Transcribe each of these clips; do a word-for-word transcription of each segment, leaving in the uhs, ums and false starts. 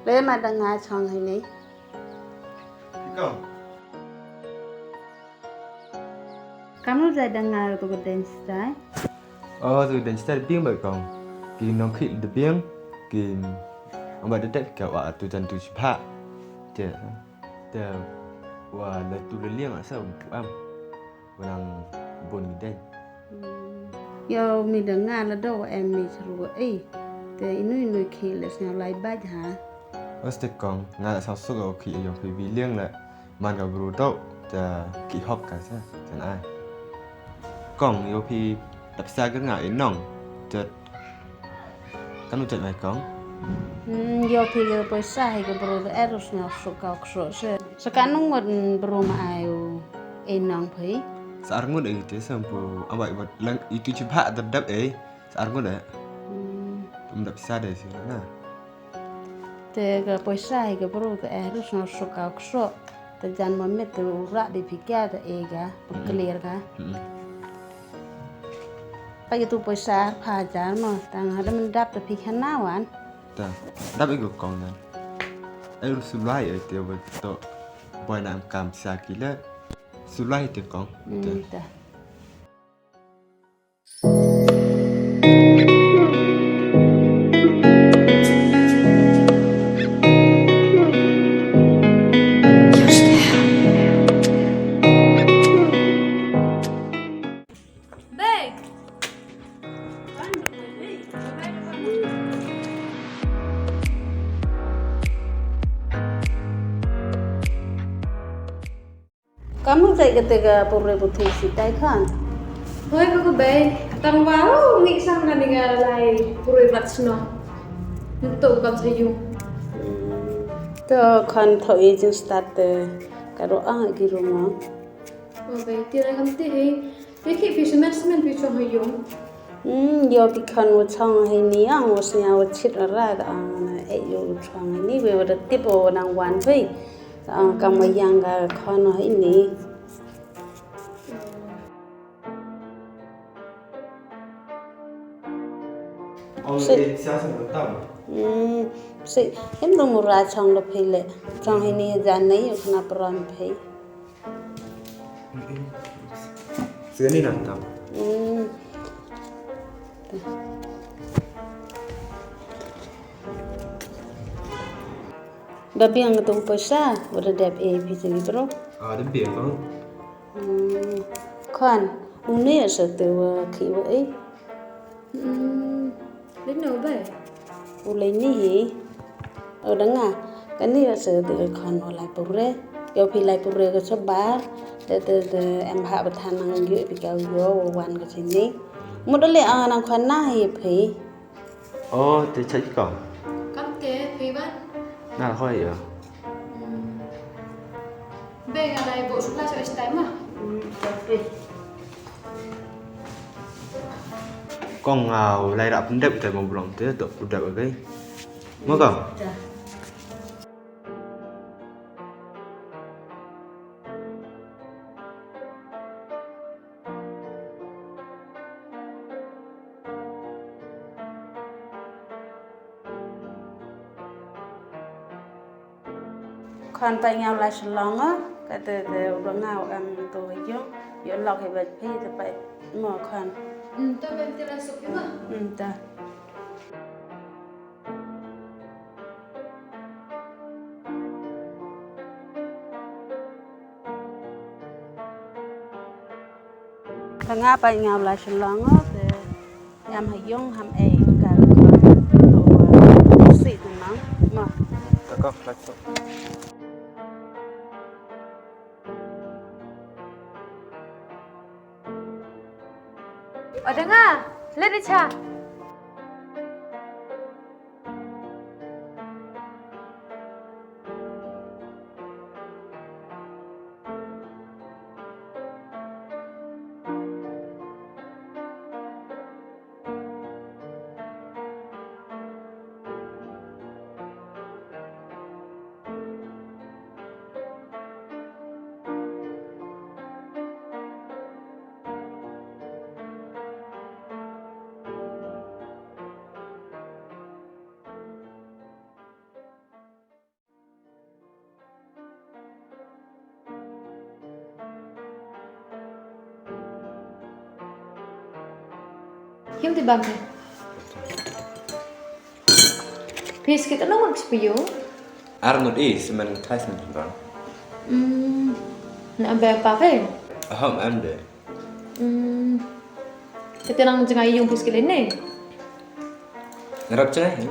Le ma da nga chong hi ni. Kong. Kamnu jai da nga tu ka deng stai. Oh, tu deng stai biang ba kong. Ki nong khit de biang. Ki amba de tek ka wa tu jan tu sibha. Te. Te wa le tu le liang asa bu am. Wa nang bun mi deng. Yo mi da nga la do em mi chru ei. Te inu inu ki le sñiaw lai baj ha. Oste kong, nga la sñiaw suk o ki yong phi bi liang le. Man ka bru to, te ki hok ka sa, jan ai. Kong, yo phi dap sa ka nga i nong. Te kan u chat mai kong. Hmm, yo phi ka poisa hi ka bru da er sñiaw suk ka kso se. Sa ka nung wat bru ma ai u i nong phi. Sa ar ngut ai te sa pu, abai wat lang itu chibha da dap ai. Sa ar ngut ai. Hmm. Tum dap sa de si na. Te ka poisa hi ka bru te eh rus no suk ka kso. Te jan mo met te u ra bi phi ka te e ka, u clear ka. Pa itu poisa ar pha jar mo, tang hada men dap te phi khana wan. Ta, dap i ko kong nan. Ai ru sulai ai te wa to. Boy na am kam sa ki le. Sulai te kong. Hmm, ta. Kamu tai kata ka purwe puthi si tai khan. Hoi ko ko bai tang wa ngi sang na ni ga lai purwe bat sno. Ntu kam sa yu. To khan tho e jing start te ka ro ang ki ru mo. O bai ti ra kam ti hi. Pi ki pi semen semen pi chong ha yung. Hmm, yo pi khan wo chong ha ni ang wo snya wo chit ra ra ang na e yo chong ha ni we wo da tip wo nang wan bai. Ang kam wa yang ka khon ha ini. Ong si. Eh, siya sa mo tam. Hmm, si em dong mura chong lo phi le. Chong ha ini jan nei yu khna pron phi. Sini nang tam. Hmm. Da biang tu poisa, udah dep e phi sini bro. Ah, da biang bang. Hmm. Khan, une sa te wa khi wa e. Hmm. Lino bai. U lai ni hi. O da nga. Kani wa sa te khan wa lai pure. Yo phi lai pure ka sa bar. Te te te em ha ba than nang yu phi ka yo wa wan ka sini. Mu da le ang nang khan na hi phi. Oh, te chai ko. Kam te phi ban. Na hoi yo. Hmm. Be nga lai bo sukla sa stai ma. Hmm, tapi. Kong ngau lai rap ndep te mo blong te to pudap agai. Mo kong? Ja. Khan pa ngau la shlong, ka te te u nga u em to yo, yo lok he bet phi te pa mo khan. Hmm, ta ben te la sup ma. Hmm, ta. Ka nga pa ngau la shlong te em ha yung ham e ka ko si tu nang ma. Ka ko la so. Ada nga le de cha. Hiam ti bam phi. Phi skit ano ngut phi yu? Ar ngut i, si man thai si man bang. Hmm. Na am ba pa phi? Aham am de. Hmm. Kete nang jngai yung phi skit ne? Ngarap jngai.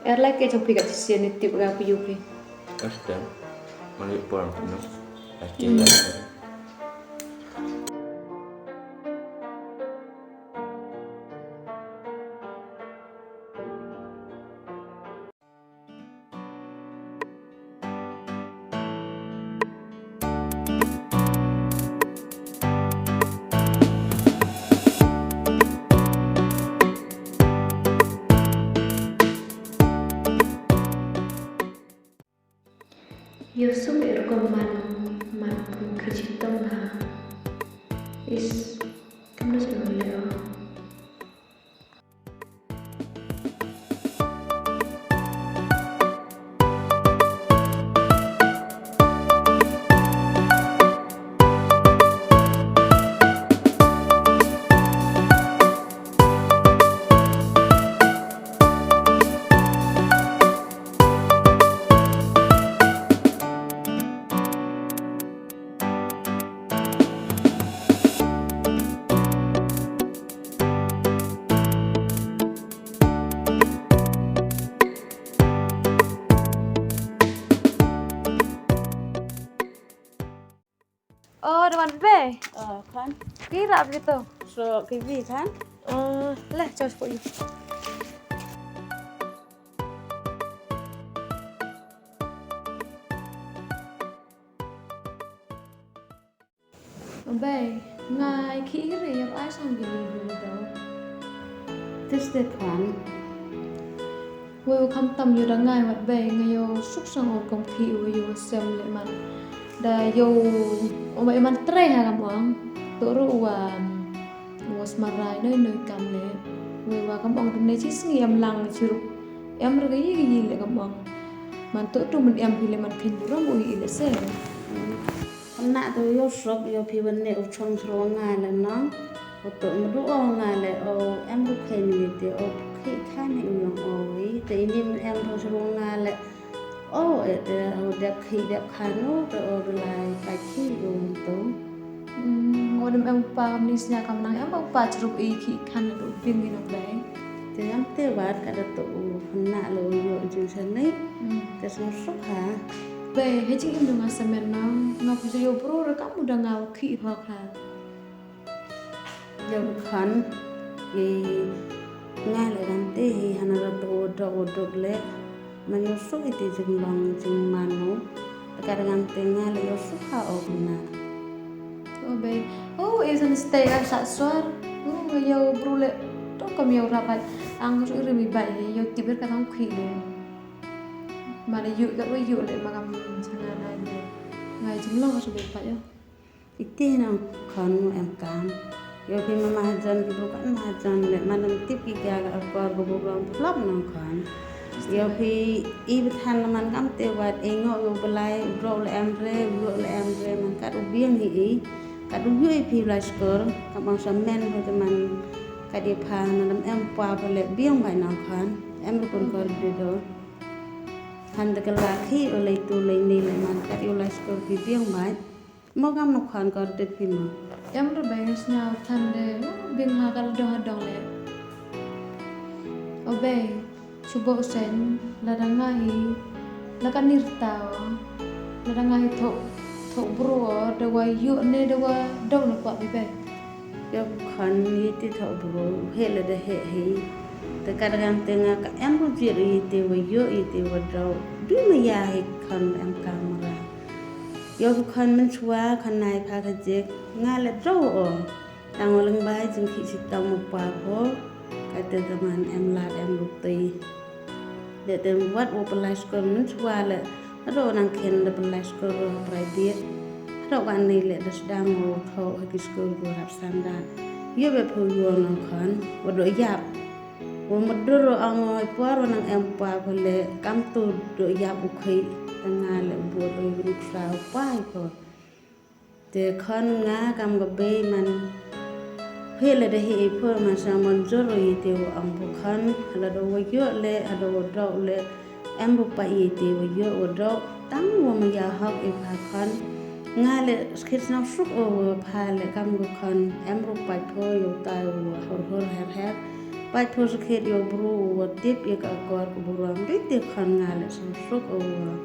Er lai ke jong phi ka shisien ni tip ga phi yu phi. Asta. Mali por no. Laki ya. Yo sum e rukom man man kum khichi tong ha. Is kam na sum le. Oh, da wan be. Oh, kan. Ki rap gitu. So, ki bi kan. Oh, leh, jos po yu. Bai, ngai ki ire yak ai sang gili gili dau. Tis de kwan. Wei u kham tam yu da ngai wat bai ngai yo suk sang o kom ki u yu sem le man. Da yo o mai man trai ha kam ong. To ru wa wa smarai noi noi kam le. Wei wa kam ong dum ne chi sngi em lang chirup. Em re ga yi ga yi le kam ong. Man to tu man em hi le man khin ram u yi le se. Khynnah to ïoh suk ïoh phi ban ne u chong sru nga le nong. U to madu o nga le o em bu khe ni te o khi kha ni u yong o wi te ini em bu sru nga le o e te o dep khi dep kha nu te o lai pa khi u to. Ngo dem em pa ni snya kam nang em pa chrup i khi khan du pin ni nong dai. Te em te wat ka da to u khynnah lo ïoh jing sa ni. Te suk ha. Bai, he jingim dang nga semen nang, nga phi ïoh bru re kam u dang nga u khi hok ha. Ïoh khan i nga le kan te hi hana ra to dok dok le. Man ïoh suk i te jinglong jingmano. Ka dang te nga le ïoh suk ha ok na. Oh bai. Oh, isn't stay a sat suar. Oh, ïoh bru le to kam ïoh rapat. Ang ru ri mi bai ïoh tibir ka tang khi le. Mane yu ka yu le ma kam changa na yu. Ngai jinglo ka subi pa yu. Iti nang khan nu em kam. Yu phi ma mahajan ki bru kan mahajan le manam tip ki kya ka akor ko bru ram plap nang khan. Yu phi i bethan na man kam te wat e ngo yu belai bro le em re yu le em re man kat u biang hi i. Kat u yu i phi belai skor kam ang sa men ho te man kat i pha na nam em pa pha le biang bai nang khan. Em ru kun kor de do. Han da ka la khi u lei tu lei ni lei man kat u la skor ki biang bai. Mo kam no khan kor de phi mo. Em ru bai ngas nya than de biang ha kal dong ha dong le. O bai, chubo sen, la da nga hi, la ka nir ta o, la da nga hi thok, thok bru o, da wa yu ne da wa dong na kwa bi bai. Ïoh khan ïiti thok bru he la da he he. Te ka da kan te nga ka em ru jir ïiti wa ïoh ïiti wa draw. Bi ma ïa he khan em kamra. Ïoh khan men chwa khan nai pha ka jek nga la draw o. Tang wa lang bai jing khi si tang ma pa pho. Ka te da man em la em ru te. Dei te wat u pynlait skul mynchwa le. Haduh nang khein da pynlait skul ruh ha private. Haduh kane le da sdang u thoh ha ki skul kiwa rap standard. Ïoh ba phew ïoh nang khan wa duh ïap. Wa mutdur ruh ong i por wa nang em pa pha le kamtu duh ïap u khih. Tang nga le bud u ruh sa u pa i por. Te khon nga kam ka bei man. Phi lada hi i pur ma sa mon jur i te wa ang bu khan, lada wa yu le, lada wa dok le, em bu pa i te wa yu wa dok, tang wa ma ya hok i pha khan. Nga le skit sna suk o wa pha le kam bu khan, em bu pa pho yu ta wa hur hur her her. Pa pho skit yu bru wa tip i ka akor ka burom, di te khan nga le sna suk o wa.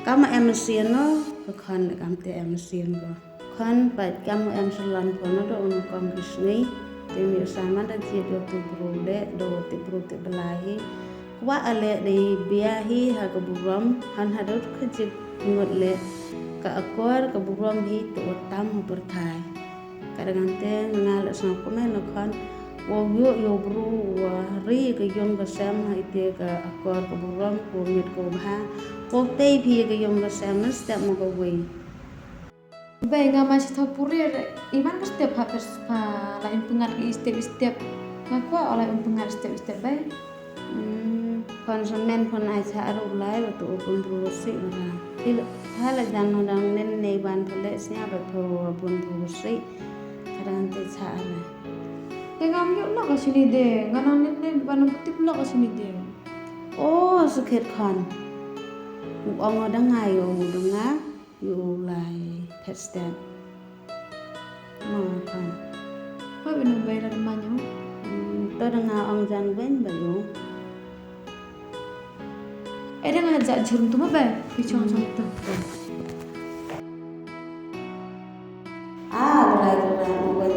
Kam em sien no, ka khan le kam te em sien ko. Khan pait kam em salon pho na do un kong ki sngi. Te mi sa man da jied do tu bru le, do tu bru tu bla hi. Kwa ale de bia hi ha ka burom, han ha do ka jied ngut le. Ka akor ka burom hi tu tam ha pyrthai. Ka dengan te nga le sang komen na khan. Wa yu yu bru wa ri ka yung ka sem ha ite ka akor ka burom ko mit ko bha. Ko tei phi ka yung ka sem step mo ka wei. Bai nga ma shi thaw puri re, iman ka step ha pers pa la in pengat ki step step. Nga kwa ola in pengat step step bai. Hmm, pon semen pon ai sa aru lai wa tu upun bru si nga. Pil hala jang no dang nen nei ban pele sia ba pho bun bru si. Kadang te sa ala. Te ngam yuk lok ka sini de, nga nang nen nen ban nang putip lok ka sini de. Oh, sakit khan. Ong dang ngai ong dang ngai. Yu lai phet step. Ma khan. Hoi bino bai la ma nyo. Hmm, to da nga ong jan ben ba yu. Eh da nga ja jhur tu ma bai. Pi chong chong tu. Ah, lai lai ong bai